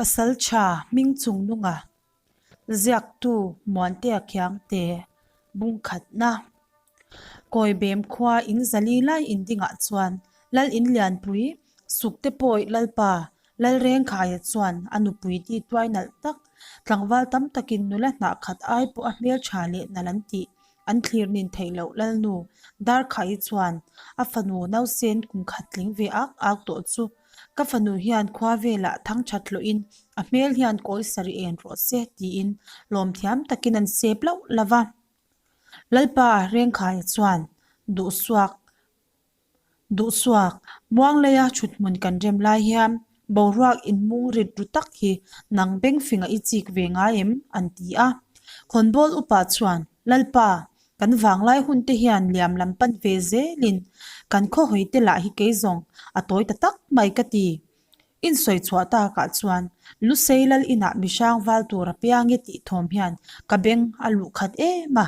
Pasaltha Hmingchungnunga Ziaktu Muantea Khiangte Bungkhatna Kawibem khua in zali lai indingah chuan Lal Inlianpui Sukte pawi Lalpa Lalrengkhaia chuan a nupui ti tuai nalh tak tlangval tam takin nula hnah khat ai pawh a hmeltha leh nalh an tih an thlir nin theih loh Lalnu Darkhaii chuan a fanu nausen kum khat tling ve ak ak tawh chu Ka fanu hian khua velah thang that hlawhin a hmel hian kawi sarih en rawh se tiin lawmthiam takin an sep loh lo va. Lalpa Rengkhaia chuan Duhsuak Duhsuak, Muangleia thuthmun kan rem lai hian boruak inmung rit ru tak hi nang bengfinga i chik ve ngai em? an ti a. Khawnbawl upa chuan, Lalpa, kan vanglai hun te hian liam lam pan ve zelin kan khawhawi te lah hi kei zawng a tawi ta tak mai ka ti. Insawi chhuah takah chuan Lusei lal inah mihrang val tur a piang e tih thawm hian ka beng a luh khat em a.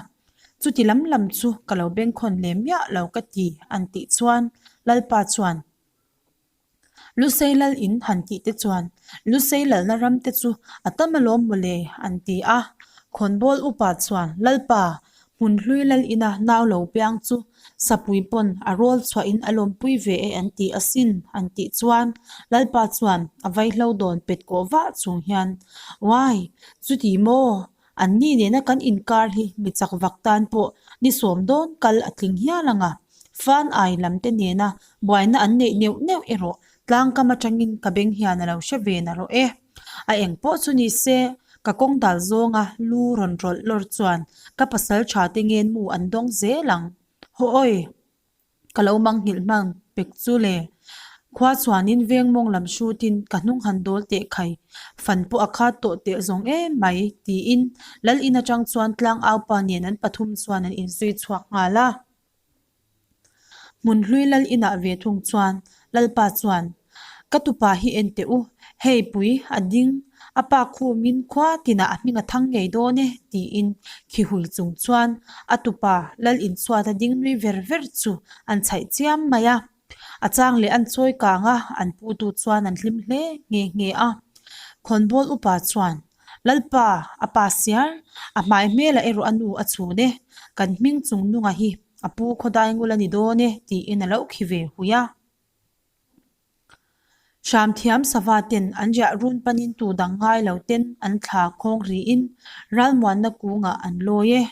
Chuti lam lam chu ka lo bengkhawn lem miah lo ka ti an tih chuan Lalpa chuan Lusei lal in han tih te chuan Lusei lalna ram te chu a tam alawm mawle an ti a. Khawnbawl upa chuan Lalpa hmun hlui lal ina nau lo piang chu Sapui pawn a rawl chhuahin a lawmpui ve e an ti asin an tih chuan Lalpa chuan a vaihlo dawn pet kawh vah chung hian Uai chuti maw An ni nena kan inkar hi mi chak vak tan pawh ni sawm dawn kal a tling hial ang a, fan ai lam te nena buaina an neih neuh neuh erawh tlangkam atangin ka beng hian a lo hre ve na rawh e. A eng pawh chu ni se, ka kawng dal zawnga lu rawn rawlh lawr chuan ka pasal tha te ngen mu an dawng zel ang. Haw awi! Ka lo mang nghilh hman pek chu le. Khua chuanin veng mawng lam hrutin ka hnung han dawl teh khai, fan pawh a khat tawh teh zawng em mai, tiin Lal in atang chuan tlang aupa nen an pathum chuan an inzui chhuak nghal a. Hmun hlui Lal inah ve thung chuan Lalpa chuan, Ka tupa hi en teh u, hei pui a ding, a pa khumin khua tinah a hming a thang ngei dawn e, tiin khi hui chung chuan a tupa lal inchhuat a ding nui ver ver chu an chhaih chiam mai a. A chang leh an chawi kang a, an putu chuan an hlim hle nghe nghe a. Khawnbawl upa chuan, Lalpa, a pa siar, a hmai hmelah erawh a nu a chhun e, kan hming chung nunga hi a pu khawdai ngul a ni dawn e, tiin a lo khi ve hui a. Hramthiam sava ten an riah run panin tu dang ngai lo ten an thla khawng rihin ralmuanna kungah an lawi e.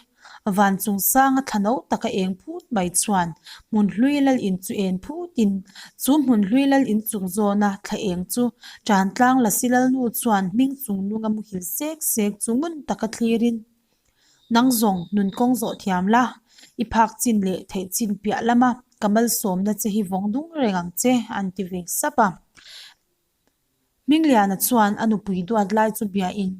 Van chung sanga thla no taka eng phut mai chuan hmun hlui lal in chu en phutin chu hmun hlui lal in chung zawna thla eng chu Tantlang Lasi Lalnu chuan hming chung nunga muhil sek sek chu ngun taka thlirin Nang zawng nun kawng zawh thiam la, i phak chin leh theih chin piah lama ka malsawmna che hi vawng dung reng ang che, an ti ve sap a. Hmingliana chuan a nupui duat lai chu biain,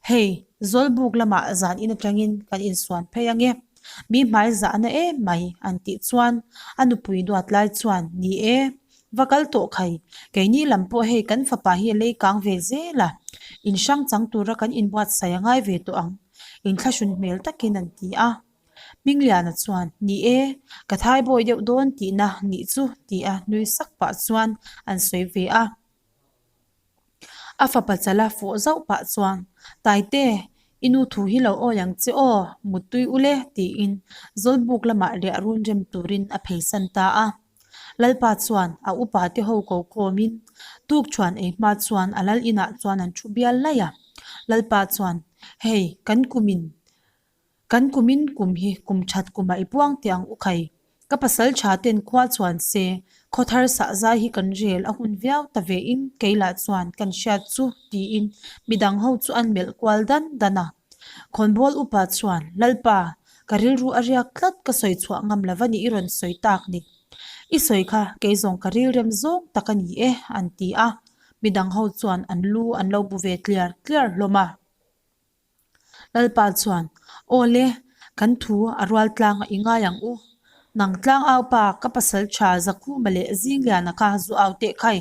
Hei, Zawlbuk lamah zan in atangin kan insuan phei ange, mi hmai zahna em mai, an tih chuan a nupui duat lai chuan, Ni e, Va kal tawh khai, keini lam pawh hei kan fapa hi a lei kang ve zel a, in hrang chang tura kan inbuatsaih a ngai ve tawh ang, inthlahrun hmel takin an ti a. Hmingliana chuan, Ni e, ka thaibawi deuh dawn tihna nih chu ti a nui sak pah chuan an sawi ve a. A fapa chala fawh zauh pah chuan, Taite, i nu thu hi lo awi ang che aw, muttui ule, tiin Zawlbuk lamah riah run rem turin a pheisan ta a. Lalpa chuan a upa te ho ko khawmin tukṭhuan ei hma chuan a lal inah chuan an thu bial laih a. Lalpa chuan, Hei, kan kumin, kan kumin kum hi kum ṭhat kumah i puang teh ang u khai. Ka pasal ṭha ten khua chuan se, khaw thar sah zai hi kan rel a hun viau ta ve in kei lah chuan kan hriat chu tiin midang ho chu an melh kual dan dan a. Khawnbawl upa chuan, Lalpa, ka rilru a riak tlat ka sawi chhuah ngam lo va ni i rawn sawi tak ni. I sawi kha kei zawng ka rilrem zawng tak a ni e, an ti a. Midang ho chuan an lu an lo bu ve tliar tliar hlawm a. Lalpa chuan, Aw le, kan thu a rual tlang a i ngai ang u. Nang tlang au pa, ka pasal tha Zakhuma leh Zingliana kha zu au teh khai.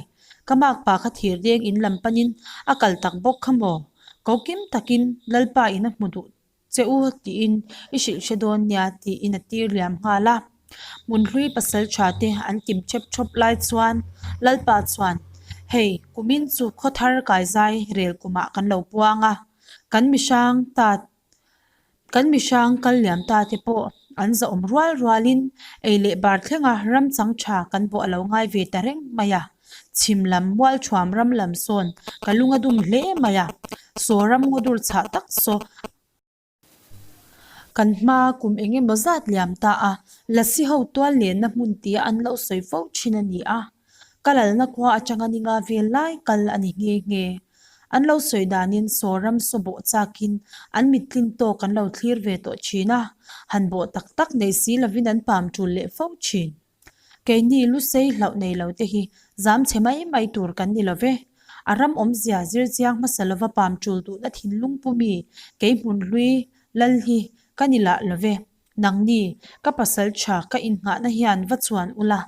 Ka makpa kha thir deng in lam panin a kal tak bawk kha maw? Ko kim takin Lalpa in a hmu duh. che u tiin i hrilh hre dawn nia tiin a tir liam nghal a. Hmunhlui pasal tha te an kim thep thawp lai chuan Lalpa chuan, Hei, kumin chu khawthar kaizai rel kumah kan lo puang a, kan mihrang ta Kan mihrang kal liam ta te pawh an zahawm rual rualin ei leh bar thlenga ram chang tha kan bawh a lo ngai ve ta reng mai a. Chhim lam mualthuam ram lam sawn ka lung a dum hle mai a, saw ram ngaw dur chhah tak saw kan hma kum eng emaw zat liam ta a, lasi ho tual lenna hmun tia an lo sawi fo thin a ni a. Ka lalna khua atanga ni nga vel lai kal a ni nghe nghe. An lo sawi danin saw ram saw bawh chakin an mittlin tawk an lo thlir ve tawh thin a, han bawh tak tak nei si lovin an pam tul leh fo thin. Keini lusei hlauh nei lo te hi zam chhe mai mai tur kan ni lo ve. A ram awmzia zir chiang hmasa lova pam tul duhna thinlung pumi kei hmun hlui lal hi ka ni lah lo ve. Nangni, ka pasal tha ka innghahna hian va chuan ula,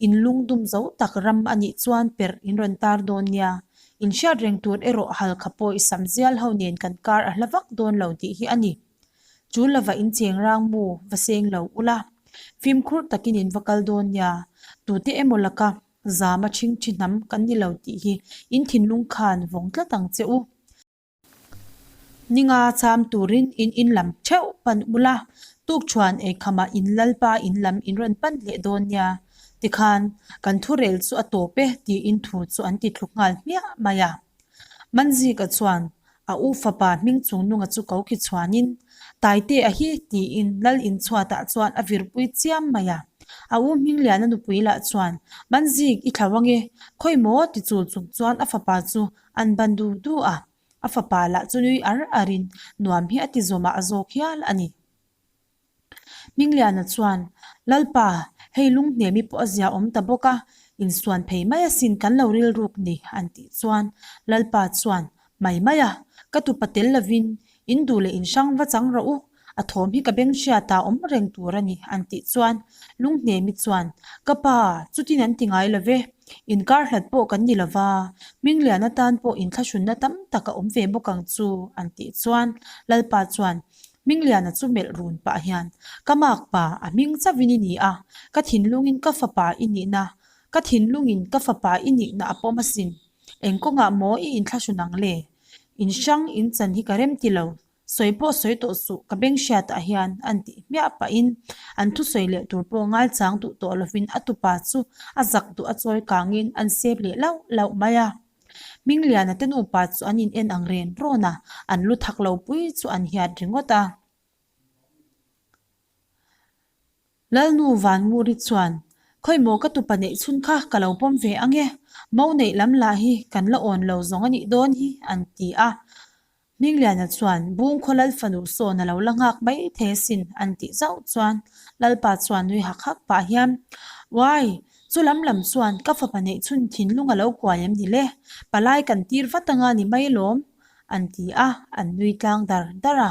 in lung dum zo tak ram a nih chuan perh in rawn tar dawn nia. In hriat reng tur erawh halkha pawh i sam zial ho nen kan kar a hla vak dawn lo tih hi a ni. Chu lova in cheng rang mu va seng lo ula, fimkhur takin in va kal dawn nia. Tute emaw laka zama ṭhingṭhi hnam kan ni lo tih hi in thinlung khan vawng tlat ang che u. Ninga cham turin in in lam theuh pan ula, tukṭhuan eikhamah in lalpa in lam in rawn pan leh dawn nia. Tikhan, kan thurel chu a tawp e tiin thu chu an ti thluk nghal hmiah mai a. Manzika chuan a u fapa hming chungnunga chu ko ki chhuanin, Taite a hi tiin lal inchhuatah chuan a virpui chiam mai a. A u Hmingliana nupui lah chuan, Manzik i thlau ange, khawi maw ti chul chung chuan a fapa chu An ban du du a, a fapa lah chu nui ar arin nuam hi a ti zawmah a zawk hial a ni. Hmingliana chuan, Lalpa, hei lunghnemi pawh a zia awm ta bawk a, insuan phei mai asin kan lo rilruk ni, an tih chuan Lalpa chuan, Mai mai a, ka tupa tel lovin in duh leh in hrang va chang rawh u, A thawm hi ka beng hriat a awm reng tur a ni, an tih chuan Lunghnemi chuan, Ka pa, chutin an ti ngai lo ve. Inkar hlat pawh kan ni lo va, Hminglian atan pawh inthlahrunna tam tak a awm ve bawk ang chu, an tih chuan Lalpa chuan Hmingliana chu melh run pah hian, Ka mak pa, a hming chauhin i ni a, ka thinlungin ka fapa i nihna, ka thinlungin ka fapa i nihna a pawm asin. Eng kawngah maw i inthlahrun ang le? In hrang in chan hi ka rem ti lo, Sawi pawh sawi tawh suh, ka beng hriatah hian an tih hmiah pahin an thusawi leh tur pawh ngaichang duh tawh lovin a tupa chu a zak duh a chawi kangin an sep leh lauh lauh mai a. Hmingliana te nupa chu an in en ang ren rawn a, an lu thak lo pui chu an hiat ringawt a. Lalnu Vannguri chuan, Khawimaw ka tupa neih chhun kha ka lo pawm ve ang e, mo neih lam lah hi kan la awn lo zawng a nih dawn hi, an ti a. Hmingliana chuan, Bungkhaw Lal fanu sawn a lo la nghak mai thei asin, an tih zauh chuan Lalpa chuan nui hak hak pah hian, Uai, chu lam lam chuan ka fapa neih chhun thinlung a lo kuai em ni le? Palai kan tir vat anga ni mai lawm, an ti a, an nui tlang dar dar a.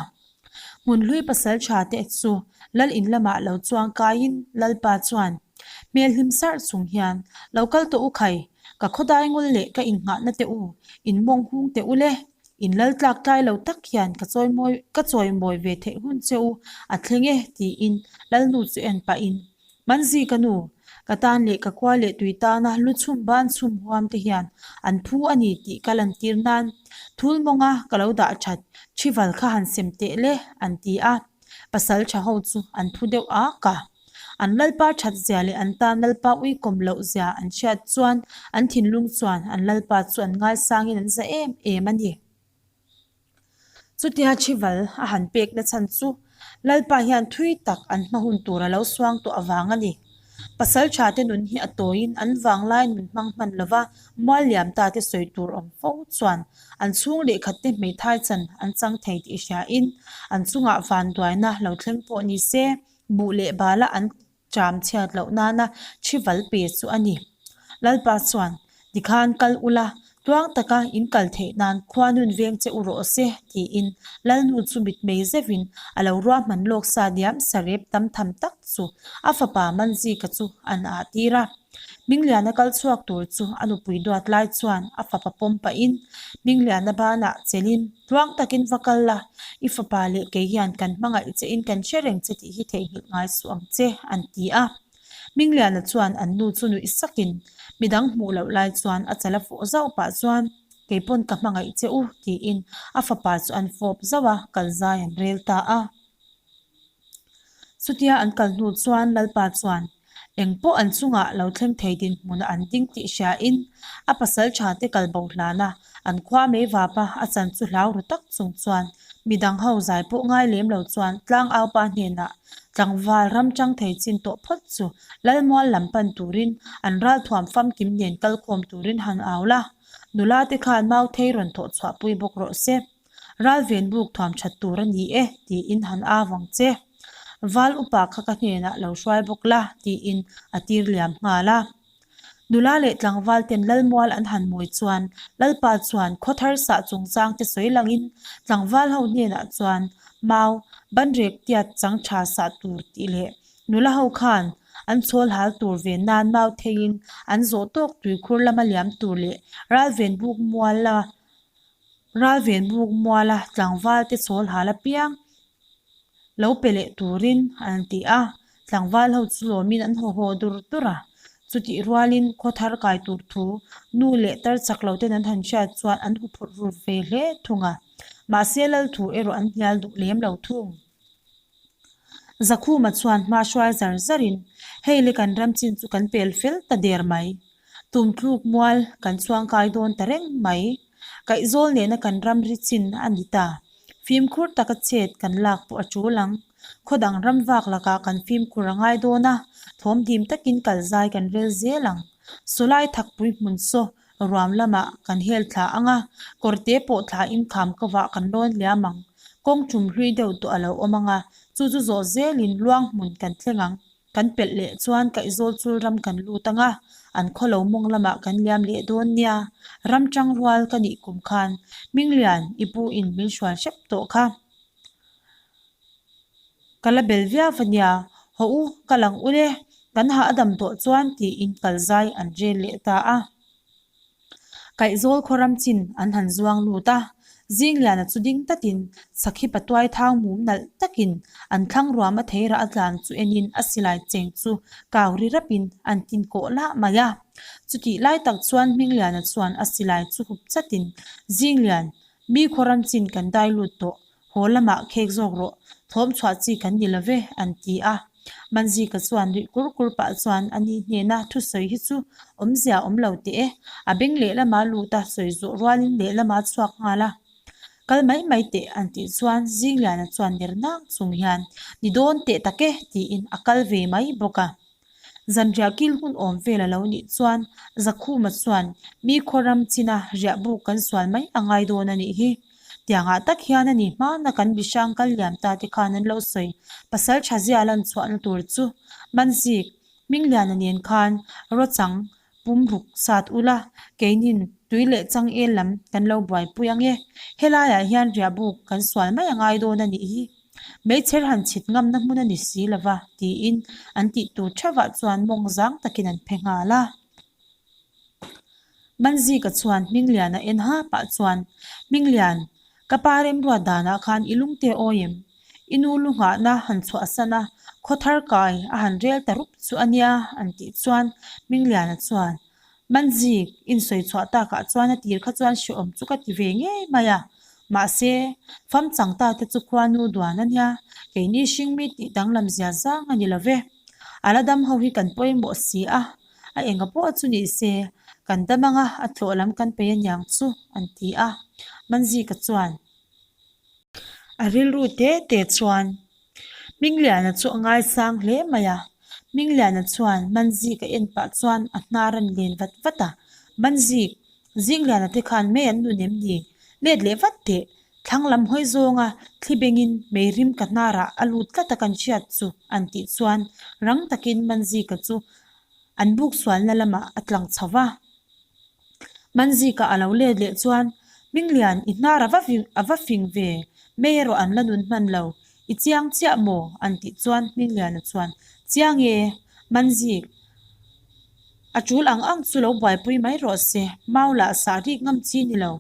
Hmunhlui pasal tha te chu Lal in lamah lo chuang kaiin Lalpa chuan hmel hlim sarh chung hian, Lo kal tawh u khai, ka khawdai ngul leh ka innghahna te u, in mawng hung teh u le, in lal tlak tlai lo tak hian ka chawimawi ka chawimawi ve theih hun che u a thleng e tiin Lalnu chu en pahin Manzi ka nu, ka tan leh ka khua leh tui tana lu chhum ban chhum huam te hian an phu a ni tih ka lantir nan thul mawnga ka lo dah that thival kha han sem teh le an ti a, pasal tha ho chu an phu deuh ak a. An lalpa that zia leh an tan lalpa uikawm loh zia an hriat chuan an thinlung chuan an lalpa chu an ngaisangin an za em em a ni. Chutia Chival a han pek na chhan chu Lalpa hian thui tak an hma hun tur a lo suang tawh avang a ni. Pasal tha te nun hi a tawiin an vanglai nun hmang hman lova mual liam ta te sawi tur awm fo chuan an chhung lehkhat te hmeithai chan an chang thei tih hriain an chungah vanduaina lo thleng pawh ni se buh leh bala an Ṭam chhiat loh nana Chival pe chu a ni. Lalpa chuan, Tikhan kal ula, Tluang taka in kal theih nan khua nun veng che u rawh se, tiin Lalnu chu mitmei zeuhin a lo ruahman lawk sa diam sarep tam tham tak chu a fapa Manzika chu an ah tir a. Hmingliana kal chhuak tur chu a nupui duat lai chuan a fapa pawm pahin Hmingliana banah chelhin tluang takin va kal la, i fapa leh kei hian kan hmangaih che in kan hre reng che tih hi theihnghilh ngai suh ang che, an ti a. Hmingliana chuan an nu chu nuih sakin midang hmuh loh lai chuan a chal a fawh zauh pah chuan kei pawn ka hmangaih che u tiin a fapa chu an fawp zauh a, kal zai an rel ta a. Chutia an kal hnu chuan Lalpa chuan eng pawh an chungah lo thleng thei dinhmunah an ding tih hriain a pasal tha te kal bo hlana an khua mei vapa a chan chu hlau ru tak chung chuan midang ho zai pawh ngai lem lo chuan tlangaupa hnenah tlangval ram chang thei chin tawh phawt chu Lalmual lam pan turin an ralthuam famkim nen kalkhawm turin han au la, nula te khan mauthei rawn thawh chhuahpui bawk rawh se. Ralven buk thuam that tur a ni e, tiin han au ang che. Val upa kha ka hnenah lo hruai bawk la, tiin a tir liam nghal a. Nula leh tlangval ten Lalmual an han mawi chuan Lalpa chuan khaw thar sah chungchang te sawi langin tlangval ho hnenah chuan mau banrek tiat chang tha sah tur tih leh nula ho khan an chhawl hal tur ve nan mau theiin an zawh tawk tuikhur lama liam tur leh ralven buk mual a Ralven buk muala tlangval te chawl hal apiang lo pe leh turin an ti a, tlangval ho chu lawmin an haw haw dur dur a. Chutih rualin khaw thar kai tur thu nu leh tar chak lo ten an han hriat chuan an huphurh rut ve hle thung a, mahse lal thu erawh an hnial duh lem lo thung. Zakhuma chuan hma hruai zar zarin, Hei le kan ram chin chu kan pel fel ta der mai. Tumtluk mual kan chuangkai dawn ta reng mai. Kaihzawl nena kan ramri chin a ni ta. Fimkhur taka chet kan lak pawh a tul ang. Khaw dang ram vak lakah kan fimkhur a ngai dawn a, thawm dim takin kal zai kan rel zel ang. Sawlai thakpui hmun saw ruam lamah kan hel thla ang a, kawrte pawh thlain kham kovah kan rawn liam ang. Kawng tum hlui deuh tawh a lo awm ang a, chu chu zawh zelin luang hmun kan thleng ang. Kan pelh leh chuan kaihzawl chul ram kan lut ang a, an khaw lo mawng lamah kan liam leh dawn nia. Ram tang rual ka nih kum khan Hminglian i pu in min hrual hrep tawh kha. Ka la bel viau a nia, haw u ka lang ul e, kan hah a dam tawh chuan tiin kal zai an rel leh ta a. Kaihzawl khaw ram chin an han zuang lut a, Zingliana chu ding tatin Sakhi patuai thang mum nalh takin an thlang ruam a theirah a tlan chu enin a silai cheng chu kau ri rapin an tin kawh lah mai a. Chutih lai tak chuan Hmingliana chuan a silai chu hup chatin, Zinglian, mi khaw ram chin kan dai lut tawh, Haw lamah khek zawk rawh, thawm chhuah chi kan ni lo ve, an ti a. Manzika chuan nuih kur kur pah chuan a ni hnena thusawi hi chu awmzia awm lo teh e, a beng lehlama lut a sawi zawh rualin lehlama chhuak nghal a. Kal mai mai teh, an tih chuan Zingliana chuan ner nang chung hian, Ni dawn teh tak e, tiin a kal ve mai bawk a. Zanriah kil hun awm vel a lo nih chuan Zakhuma chuan mi khaw ram china riah buk kan sual mai a ngai dawn a nih hi. Tiangah tak hian a ni hmana kan bihrang kal liam ta te khan an lo sawi. Pasal tha zia lan chhuahna tur chu Manzik, Hmingliana nen khan Rawchang pum ruk sat ula, keinin tui leh changel lam kan lo buaipui ang e. Helaiah hian riah buk kan sual mai a ngai dawn a nih hi. Meichher han chhit ngamna hmun a ni si lova, tiin an tih tur theuhah chuan mawng zang takin an phe nghal a. Manzika chuan Hmingliana en ha pah chuan, Hminglian, ka pa remruat danah khan i lungte awi em? I nu lu nghahna han chhuahsan a, khaw thar kai a han rel ta rup chu a nia, an tih chuan Hmingliana chuan, Manzik, insawi chhuah takah chuan a tir kha chuan hrehawm chu ka ti ve ngei mai a. Mahse, fam chang ta te chu khuanu duan a nia, keini hringmi tih danglam zia zang a ni lo ve. A la dam ho hi kan pawimawh si a, a enga pawh chu ni se, kan dam anga a tlawh lam kan peih aniang chu, an ti a. Manzika chuan. A rilru te te chuan Hmingliana chu a ngaisang hle mai a, Hmingliana chuan Manzik a en pah chuan a hnar a ni len vat vat a, Manzik, Zingliana te khan mei an nun em ni? Let leh vat teh, thlang lam hawi zawnga thli bengin mei rim ka hnarah a lut tlat a kan hriat chu an tih chuan rang takin Manzika chu an buk sualna lamah a tlang chho va. Manzika a lo let leh chuan, Hminglian, i hnar a va a va fing ve, mei erawh an la nun hman lo, i chiang chiah maw? an tih chuan Hmingliana chuan, Chiang e, Manzik, a tul ang ang chu lo buaipui mai rawh se, mau lah sah rik ngam chi ni lo,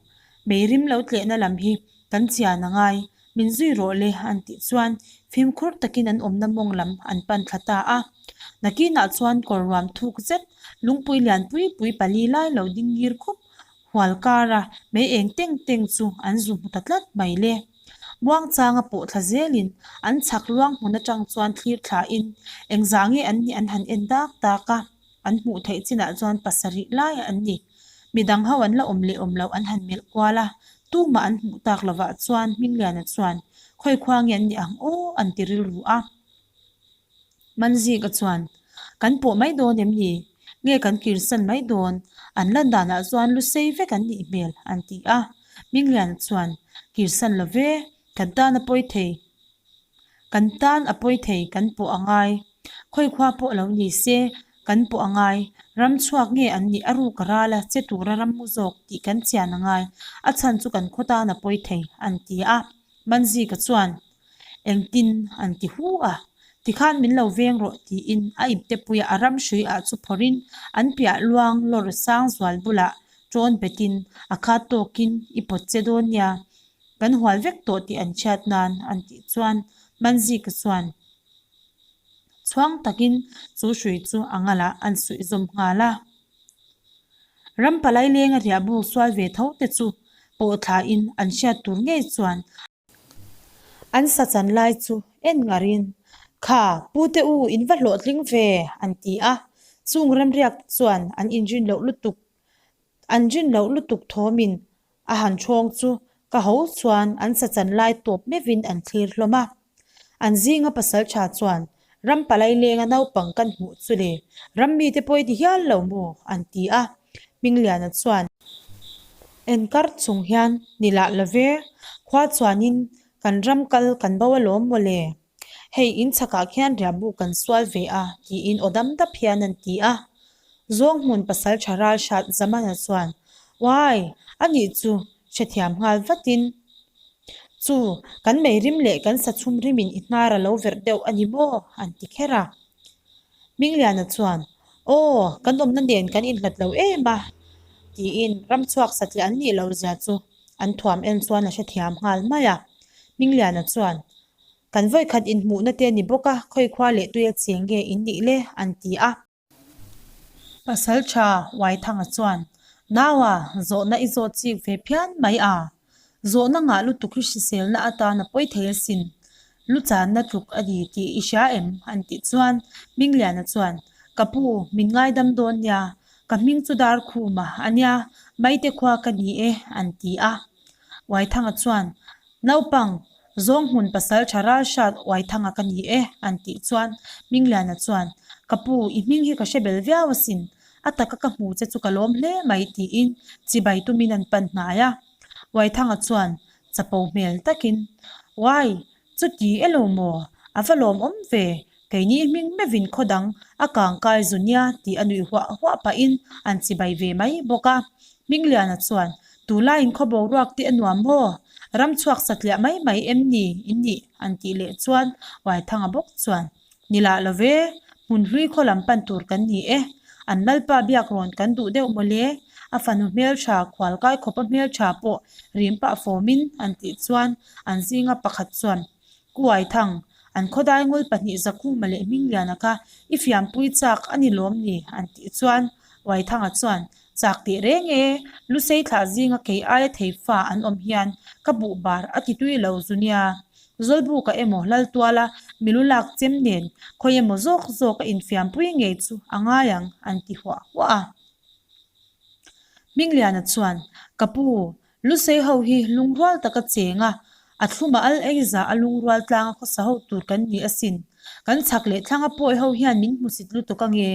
mei rim lo tlehna lam hi kan chian a ngai, min zui rawh le an tih chuan fimkhur takin an awmna mawng lam an pan thla ta a. Nakinah chuan kawr ruam thuk zet lungpui lian pui pui pali lai lo ding ngir khup hual kara mei eng teng teng chu an zu hmu ta tlat mai le. Muangchanga pawh thla zelin an chhak luang hmun atang chuan thlir thlain engzah nge an nih an han en dak dak a, an hmuh theih chinah chuan pasarih lai an ni. Midang ho an la awm leh awm loh an han melh kual a, tumah an hmuh tak lovah chuan Hmingliana chuan, Khawi khua nge an nih ang aw? an ti rilru a. Manzika chuan, Kan pawh mai dawn em ni? Nge kan kirsan mai dawn? An lan danah chuan lu sei vek an nih hmel, an ti a. Hmingliana chuan, Kirsan lo ve, kan tan a pawi thei. Kan tan a pawi thei kan pawh a ngai. Khawi khua pawh lo ni se kan pawh a ngai. Ram chhuak nge an nih a ruk a ral a, che tura ram mu zawk tih kan chian a ngai. A chhan chu kan khaw tan a pawi thei, an ti a. Manzika chuan, Engtin? an ti hu a. Tikhan min lo veng rawh tiin a iptepuia a ram hrui ah chu phawrhin an piah luang lawr sang zual bulah ṭawn betin a khat tawkin i pawt che dawn nia. Kan hual vek tawh tih an hriat nan an tih chuan Manzika chuan chhuang takin chu hrui chu a ngalah an suih zawm nghal a. Ram palai lenga riah buk sual ve tho te chu pawh thlain an hriat tur ngei chuan an sa chan lai chu en ngarin, Kha, pute u in va hlawhtling ve an ti a. Chung remriak chuan an inrin loh lutuk an rin loh lutuk thawmin A han ṭhawng chu ka ho chuan an sa chan lai tawp meuhin an thlir hlawm a. An zinga pasalṭha chuan, Ram palai lenga naupang kan hmuh chu le, ram mite pawh i ti hial lo maw? an ti a. Hmingliana chuan, Enkar chung hian ni lah lo ve, khua chuanin kan ram kal kan bo alawm maw le? Hei in chhakah khian riahbu kan sual ve a, tiin aw dam dap hian an ti a. Zawnghmun pasal tha ral hrat Zamana chuan, Uai, a nih chu, hrethiam nghal vatin. Chu, kan mei rim leh kan sa chhum rimin i hnar a lo verh deuh a ni maw? an ti kher a. Hmingliana chuan, Aw, kan awmna nen kan inhlat lo em a, tiin ramchhuak satliah an nih loh zia chu an thuam en chuan a hrethiam nghal mai a. Hmingliana chuan, Kan vawikhat inhmuhna te a ni bawk a, khawi khua leh tuia cheng nge in nih le? an ti a. Pasalṭha Uaithanga chuan, Naua, zawhna i zawt chik ve phian mai a. Zawhna ngah lutuk hi hriselna atan a pawi thei asin. Lu channa tluk a ni tih i hria em? an tih chuan Hmingliana chuan, Ka pu, min ngaidam dawn nia. Ka hming chu Darkhuma a nia, Maite khua ka ni e, an ti a. Uaithanga chuan, Naupang, Zawnghmun pasal tha ral hrat Uaithanga ka ni e, an tih chuan Hmingliana chuan, Ka pu, i hming hi ka hre bel viau asin, a taka ka hmu che chu ka lawm hle mai tiin chibai tumin an pan hnai a. Uaithanga chuan chapo hmel takin, Uai, Chuti elo maw? A va lawmawm ve, keini hming meuhin khaw dang a kang kai zu nia tih a nuih huah huah pahin an chibai ve mai bawk a. Hmingliana chuan, Tunlaiin khaw boruak te a nuam maw? Ram chhuak satliah mai mai em ni in nih? an tih leh chuan Uaithanga bawk chuan, Ni lah lo ve, hmun hlui khaw lam pan tur kan ni e. An lalpa biak rawn kan duh deuh mawle, a fanu hmeltha khual kai khawpa hmeltha pawh rim pah fawmin an tih chuan an zinga pakhat chuan, Kuai thang, an khawdai ngul pahnih Zakhuma leh Hmingliana kha i fiampui chak a ni lawm ni? an tih chuan Uaithanga chuan, Chak tih reng e, Lusei thlah zinga kei aia thei fa an awm hian ka buh bar a ti tui lo zu nia. Zawlbuka emaw Laltuala milu lak chem nen khawi emaw zawk zawk a infiampui ngei chu a ngai ang an ti huah huah a. Hmingliana chuan, Ka pu, Lusei ho hi lungrual taka cheng a, a thluma al ei za a lungrual tlanga khawsa ho tur kan ni asin. Kan chhak leh thlanga pawi ho hian min hmusit lutuk ange.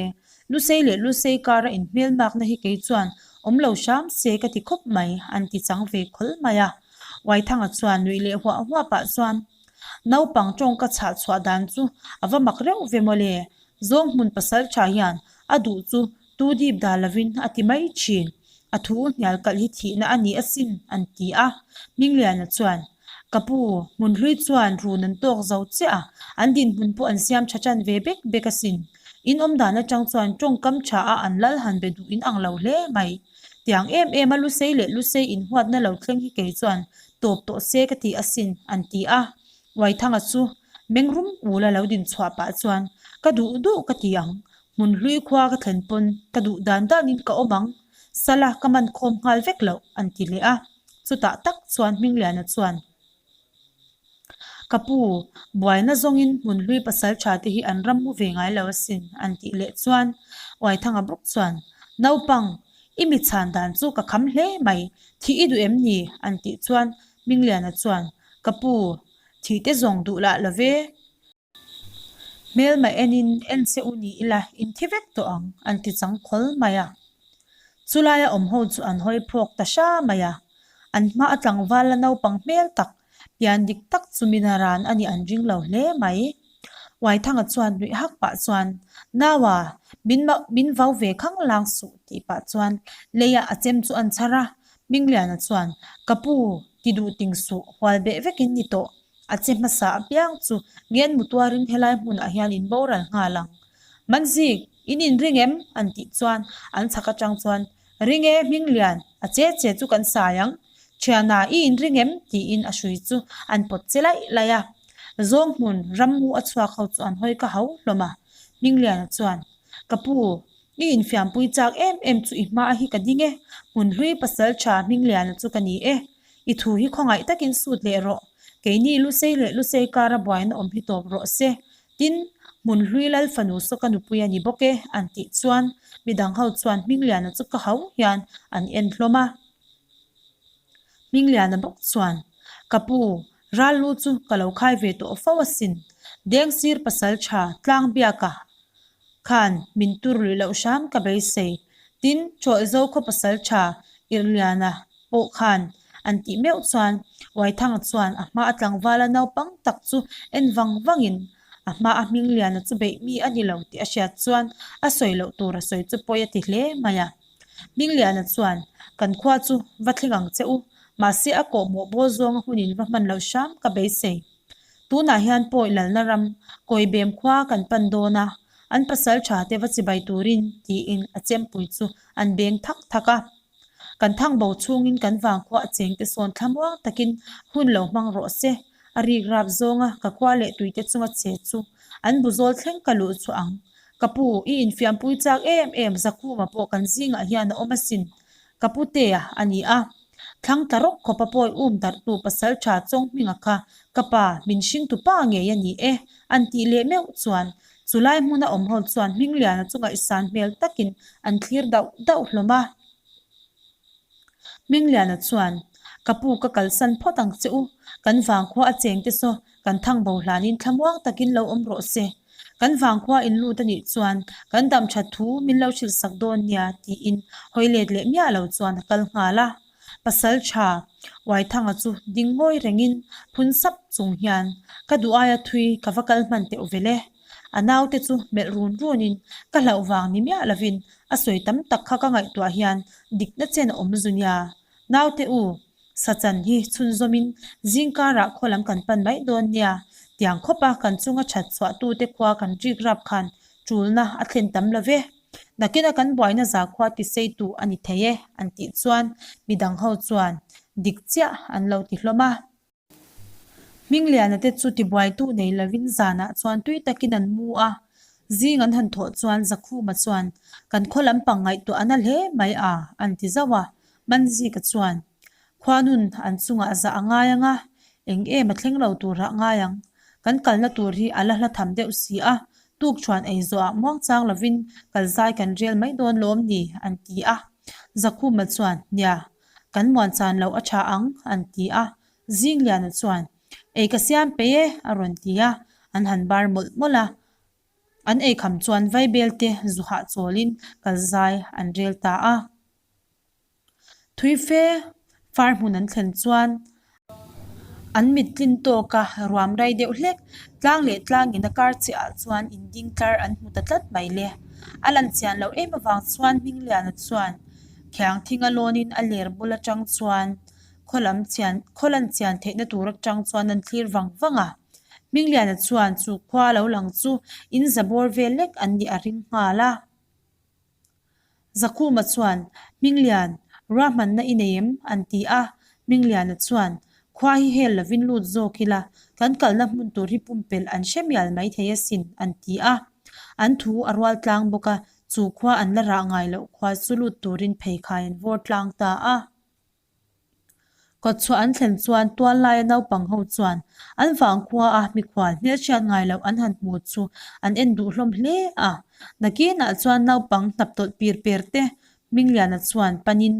Lusei leh Lusei kara inhmelmakna hi kei chuan awm lo hram se ka ti khawp mai, an ti chang ve khawl mai a. Uaithanga chuan nuih leh huah huah pah chuan, Naupang tawngka chhah chhuah dan chu a va mak reuh ve mawle, Zawnghmun pasal tha hian a duh chu tu dip dah lovin a ti mai thin. A thu hnial kalh hi thihna a ni asin, an ti a. Hmingliana chuan, Ka pu, Hmunhlui chuan run an tawk zo chiah a, an dinhmun pawh an siam tha tan ve bek bek asin. In awm dan atang chuan tawngkam tha a an lal han be duh in ang lo hle mai. Tiang em em a lusei leh lusei inhuatna lo thleng hi kei chuan tawp tawh se ka ti asin, an ti a. Uaithanga chu meng rum ul a lo din chhuah pah chuan, Ka duh duh ka ti ang, hmun hlui khua ka thlen pawn ka duh dan danin ka awm ang, sala ka man khawm nghal vek loh, an ti leh a. Chutah tak chuan Hmingliana chuan, Ka pu, buaina zawngin hmun hlui pasal tha te hi an ram mu ve ngai lo asin, an tih leh chuan Uaithanga bawk chuan, Naupang, i mi chhan dan chu ka kham hle mai, thih i duh em ni? an tih chuan Hmingliana chuan, Ka pu, thih te zawng duh lah lo ve. Hmelma enin en che u ni ila in thi vek tawh ang, an ti chang khawl mai a. Chulaia awm ho chu an hawi phawk ta hra mai a. An hma a tlangval la naupang hmel tak, pian dik tak chu mina ran a nih an ring lo hle mai. Uaithanga chuan nuih hak pah chuan, Naua, min min vau ve khang lang suh tih pah chuan leiah a chem chu an chhar a. Hmingliana chuan, Ka pu, ti duh ting suh, hual beh vekin ni tawh. A che hmasa apiang chu ngen mu tuarin helai hmunah hian in boral nghal ang. Manzik, in inring em? an tih chuan an chhak atang chuan, Ring e, Hminglian, a che che chu kan sai ang. Thiana, i inring em? tiin a hrui chu an pawt che laih laih a. Zawng hmun, rammu a chhuak ho chu an hawi ka hau hlawm a. Hmingliana chuan, Ka pu, i infiampui chak em em chu i hma hi ka ding e, hmunhlui pasal tha Hmingliana chu ka ni e. I thu hi khawngaih takin sut leh rawh. Keini Lusei leh Lusei kara buaina awm hi tawp rawh se. Tin, Hmunhlui Lal fanu saw ka nupui a ni bawk e, an tih chuan midang ho chuan Hmingliana chu ka hau hian an en hlawm a. Hmingliana bawk chuan, Ka pu, ral lu chu ka lo khai ve tawh fo asin. Dengsir pasal tha Tlangbiaka khan min tur luih loh hram ka beisei. Tin, Chawlhzo khaw pasal tha Irhliana pawh khan an tih meuh chuan Uaithanga chuan a hma a tlangvala naupang tak chu en vang vangin a hma a Hmingliana chu beih mi a ni lo tih a hriat chuan a sawi loh tur a sawi chu pawi a ti hle mai a. Hmingliana chuan, Kan khua chu va thleng ang che u, mahse a kawhmawh bawl zawnga hunin va hman loh hram ka beisei. Tunah hian pawi lalna ram Kawibem khua kan pan dawn a, an pasal tha te va chibai turin tiin a chempui chu an beng thak thak a. Kan thang bo chhungin kan vangkhua a cheng te sawn thlamuang takin hun lo hmang rawh se, a rik rap zawnga ka khua leh tuite chunga che chu an bu zawl thleng ka luh chhuah ang. Ka pu, i infiampui chak em em Zakhuma pawh kan zingah hian a awm asin. Ka pu tea a ni a. Thlang tla rawk khawpa pawi um darhtu pasal tha Chawnghminga kha ka pa min hringtu pa ngei a ni e, an tih leh meuh chuan chulai hmuna awm ho chuan Hmingliana chu ngaihsan hmel takin an thlir dauh dauh hlawm a. Hmingliana chuan, Ka pu ka kalsan phawt ang che u, kan vangkhua a cheng te saw kan thang bo hlanin thlamuang takin lo awm rawh se. Kan vangkhua in lut a nih chuan kan dam that thu min lo hrilh sak dawn nia tiin hawi let leh miah lo chuan a kal nghal a. Pasal tha Uaithanga chu ding ngawi rengin phun sap chung hian ka duh aia thui ka va kal hman teuh vel e. A naute chu melh run runin ka hlauh vang ni miah lovin a sawi tam tak kha ka ngaihtuah hian dikna chen a awm zu nia. Naute u, Sachan hi chhunzawmin zingkarah khaw lam kan pan mai dawn nia, tiang khawpa kan chunga that chhuahtute khua kan rik rap khan tulna a thlen tam lo ve. Nakina kan buaina zakhua tiseitu a ni thei e, an tih chuan midang ho chuan dik chiah an lo ti hlawm a. Hmingliana te chu tibuaitu nei lovin zanah chuan tui takin an mu a, zing an han thawh chuan Zakhuma chuan kan khaw lampang ngaihtuah a na hle mai a, an ti zauh a, Manzika chuan khuanun an chungah zah a ngai ang a, eng em a thleng lo turah ngai ang, kan kalna tur hi a la hla tham deuh si a, tuk chuan ei zawhah muangchang lovin kal zai kan rel mai dawn lawm ni, an ti a. Zakhuma chuan, Nia, kan muanchan loh a tha ang, an ti a. Zingliana chuan, Ei ka siam peih e, a rawn ti a, an han bar mawlh mawlh a. An ei kham chuan vaibel te zu hahchawlin kal zai an rel ta a. Thui fe far hmun an thlen chuan an mit tlin tawk a, ruam rai deuh hlek tlang leh tlangin a kar chiah ah chuan in ding tlar an hmu ta tlat mai le. A lan chian loh em avang chuan Hmingliana chuan. Khiang thinga lawnin a ler bul atang chuan khaw lam chian khaw lan chian theihna tur atang chuan an thlir vang vang a. Hmingliana chuan chu khua lo lang chu in za bawr vel lek an nih a ring nghal a. Zakhuma chuan, Hminglian, ruahmanna i nei em? an ti a. Hmingliana chuan, Khua hi hel lovin lut zawk ila, kan kalna hmun tur hi pumpelh an hre mial maithei asin, an ti a. An thu a rual tlang bawk a, chu khua an la rah ngai loh khua chu lut turin pheikhai an vawr tlang ta a. Kawtchhuah an thlen chuan tual laia naupang ho chuan an vangkhua a mikhual hmelhriat ngai loh an han hmu chu an en duh hlawm hle a. Nakinah chuan naupang hnap tawlh pir per te Hmingliana chuan panin,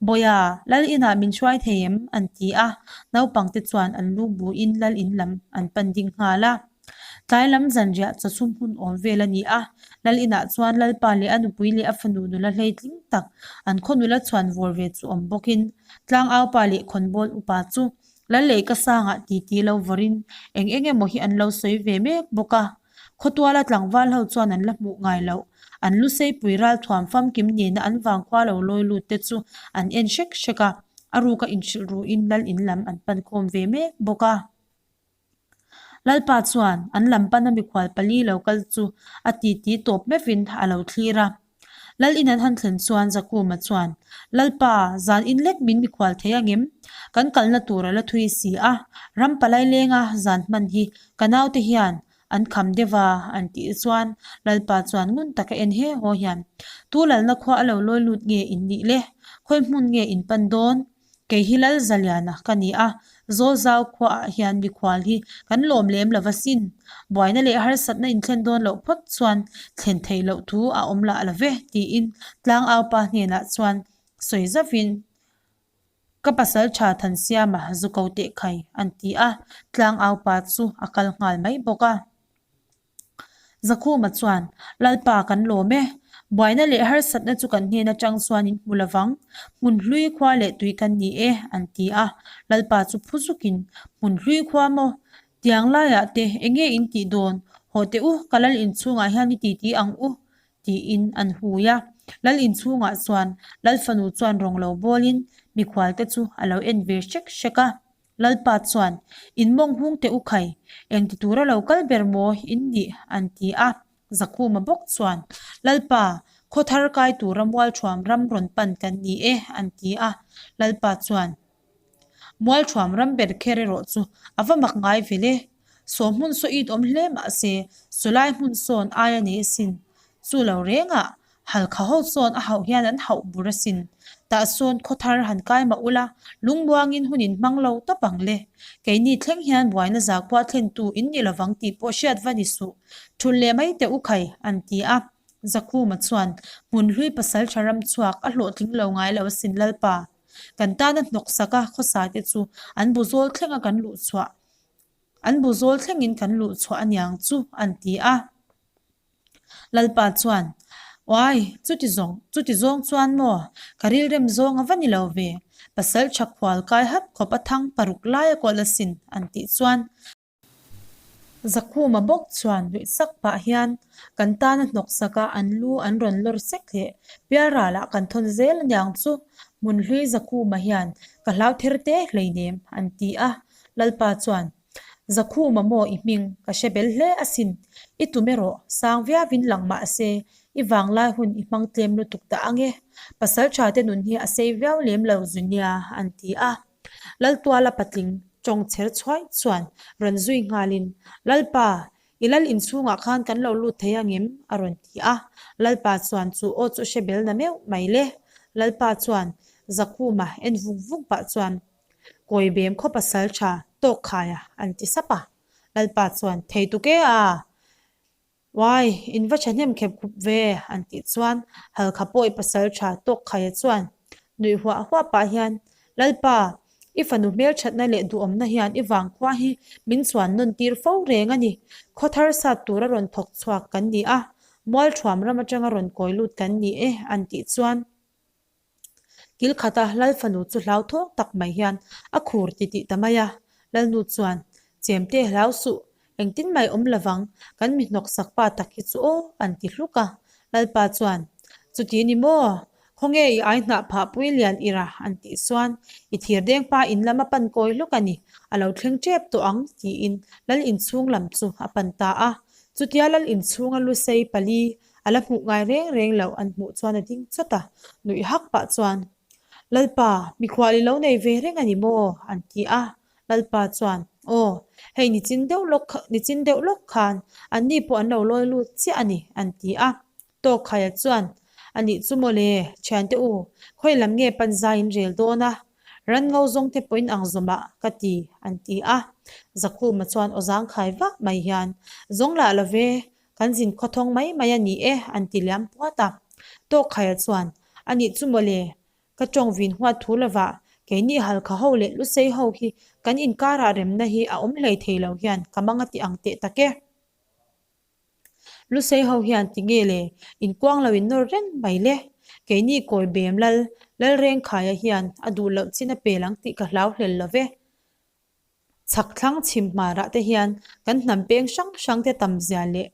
Bawiha, Lal inah min hruai thei em? an ti a. Naupang te chuan an lu buin Lal in lam an pan ding nghal a. Tlai lam zanriah chawchhum hun awm vel a ni a, Lal inah chuan Lalpa leh a nupui leh a fanu nula hleitling tak an khaw nula chhuan vawr ve chu awm bawkin Tlangaupa leh Khawnbawl upa chu Lal leh ka sangah titi lo vawrin eng eng emaw hi an lo sawi ve mek bawk a. Khawtuala tlangval ho chuan an la hmuh ngai loh. An lu seipui ralthuam famkim nena an vangkhua lo lawi lut te chu an en hrek hrek a, a ruka inhrilh ruin Lal in lam an pan khawm ve mek bawk a. Lalpa chuan an lam pana mikhual pali lo kal chu a titi tawp meuhin a lo thlir a. Lal in an han thlen chuan Zakuma chuan, Lalpa, zan in lek min mikhual thei angem? Kan kalna tur a la thui si a, ram palai lenga zan hman hi ka naute hian an kham deuh a, an tih chuan Lalpa chuan ngun taka en he haw hian, Tu lalna khua a lo lawi lut nge in nih le? Khawi hmun nge in pan dawn? Kei hi Lal Zaliana ka ni a, Zawlzau khuaah hian mikhual hi kan lawm lem lo va sin. Buaina leh harsatna inthlen dawn loh phawt chuan thlen theih loh thu a awm lah lo ve, tiin Tlangaupa hnenah chuan sawi zauhin, Ka pasal tha Thansiama zu ko teh khai, an ti a, Tlangaupa chu a kal nghal mai bawk a. Zakhuma chuan, Lalpa kan lawm e. Buaina leh harsatna chu kan hnen atang chuan in hmu lovang. Hmun hlui khua leh tui kan ni e, an ti a. Lalpa chu phu zukin, Hmun hlui khua maw? Tiang laiah te enge in tih dawn? Haw teh u, ka lal inchhungah hian i titi ang u, tiin an hui a. Lal inchhungah chuan Lal fanu chuan rawng lo bawlin mikhualte chu a lo en ve hrek hrek a. Lalpa chuan, In mawng hung teh u khai, engti tura lo kal ber maw in nih? an ti a. Zakhuma bawk chuan, Lalpa, khaw thar kai tura Mualthuam ram rawn pan kan ni e, an ti a. Lalpa chuan, Mualthuam ram ber kher erawh chu a va mak ngai ve le. Saw hmun saw it awm hle mah se, sawlai hmun sawn ai a nei asin. Chu lo rengah Halkha ho sawn a hauh hian an hauh bur asin. Tah sawn khaw thar han kai mah ula, lungmuangin hun in hmang lo tawp ang le. Keini thleng hian buaina zakhua thlentu in ni lovang tih pawh hriat va ni suh. Thul leh mai teh u khai, an ti a. Zakhuma chuan, Hmun hlui pasal tha ram chhuak a hlawhtling lo ngai lo asin Lalpa. Kan tana hnawksak a khawsa te chu an bu zawl thlenga kan luh chhuah, an bu zawl thlengin kan luh chhuah aniang chu, an ti a. Lalpa chuan, Uai, chuti zawng, chuti zawng chuan maw, ka rilrem zawng a va ni lo ve, pasal tha khual kai hat khawp a thang paruk lai a kawl asin, an tih chuan. Zakhuma bawk chuan nuih sak pah hian, Kan tana hnawk saka an lu an rawn lawr sek leh pialralah kan thawn zel aniang chu, Hmunhlui Zakhuma hian ka hlau ther te hleinem, an ti a. Lalpa chuan, Zakhuma maw i hming ka hre bel hle asin, i tum erawh sang viauin lang mah se i vanglai hun i hmang tlem lutuk dah ang e, pasaltha te nun hi a sei viau lem lo zu nia an ti a. Laltuala patling tawng chher chhuai chuan rawn zui nghalin, Lalpa, i lal inchhungah khan kan lo lut thei angem? a rawn ti a. Lalpa chuan chu aw chu hre bel na meuh mai le. Lalpa chuan Zakhuma en vuk vuk pah chuan, Kawi bem khaw pasal tha tawk khai a, an ti sap a. Lalpa chuan, Thei tuk e a! Uai, in va thahnem khep khup ve, an tih chuan Halkha pawi pasal tha tawk khaia chuan nuih huah huah pah hian, Lalpa, i fanu hmelthatna leh duhawmna hian i vangkhua hi min chuan nawn tir fo reng a ni. Khaw thar sat tura rawn thawk chhuak kan ni a, Mualthuam ram atanga rawn kawi lut kan ni e, an tih chuan, Kil khata Lal fanu chu hlauthawng tak mai hian a khur ti tih ta mai a. Lalnu chuan, Chemte hlau suh, engtin mai awm lovang, kan mi hnawksak pa tak hi chu aw, an ti hluk a. Lalpa chuan, Chuti ni maw? Khawnge i ai hnah phah pui lian ira an tih chuan i thir deng pa in lam a pan kawi hlawk a ni, a lo thleng tep tawh ang tiin lal inchhung lam chu a pan ta a. Chutia lal inchhunga lusei pali a la hmuh ngai reng reng loh an hmuh chuan a ding chawt a, nuih hak pah chuan, Lalpa, mikhual i lo nei ve reng a ni maw? an ti a. Lalpa chuan, Aw, hei nichin deuh lawk nichin deuh lawk khan anni pawh an lo lawi lut chiah a ni, an ti a. Tawkkhaia chuan, A nih chu maw le, thiante u, khawi lam nge pan zai in rel dawn a? Ran ngo zawng te pawhin ang zawmah ka ti, an ti a. Zakhuma chuan aw zangkhai vak mai hian, Zawng lah lo ve, kan zin khawthawng mai mai a ni e, an ti liam puat a. Tawkkhaia chuan, A nih chu maw le, ka tawng vin huat thu lovah keini halkha ho leh lusei ho hi kan inkarah remna hi a awm hlei thei lo hian ka mang a ti ang teh tak e. Lusei ho hian ti nge le, inkuang lo in nawr reng mai le. Keini kawi bem lal, Lalrengkhaia hian a duh loh chin a pel ang tih ka hlau hlel lo ve. Chhak thlang chhim hmarah te hian kan hnam peng hrang hrang te tam zia leh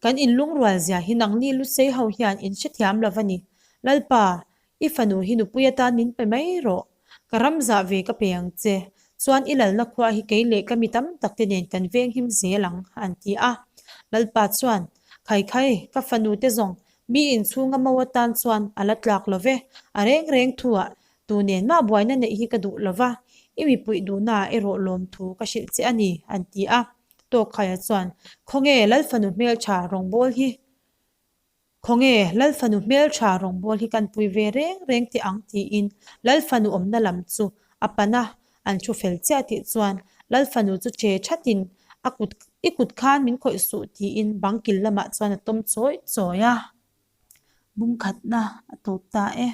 kan inlungrual zia hi nangni Lusei ho hian in hrethiam lo va ni. Lalpa, I fanu hi nupui atan min pe mai rawh. Ka ram zah ve ka pe ang che. Chuan i lalna khua hi kei leh ka mi tam tak te nen kan veng him zel ang, an ti a. Lalpa chuan, Khai khai, ka fanu te zawng, mi inchhunga mo atan chuan a la tlak lo ve. A reng reng thuah tu nen mah buaina neih hi ka duh lo va, i mipuih duhnaah erawh lawmthu ka hrilh che a ni, an ti a. Tawkkhaia chuan, Khawnge Lalfanu hmeltha rawngbâwl hi? Khawnge, Lalfanu hmeltha rawngbâwl hi kan pui ve reng reng teh ang tiin Lalfanu awmna lam chu a pan a, an thu fel chiah tih chuan Lalfanu chu che thatin a kut i kut khan min khawih suh tiin bang kil lamah chuan a tawm chawi chawi a. Bungkhatna a tawp ta e.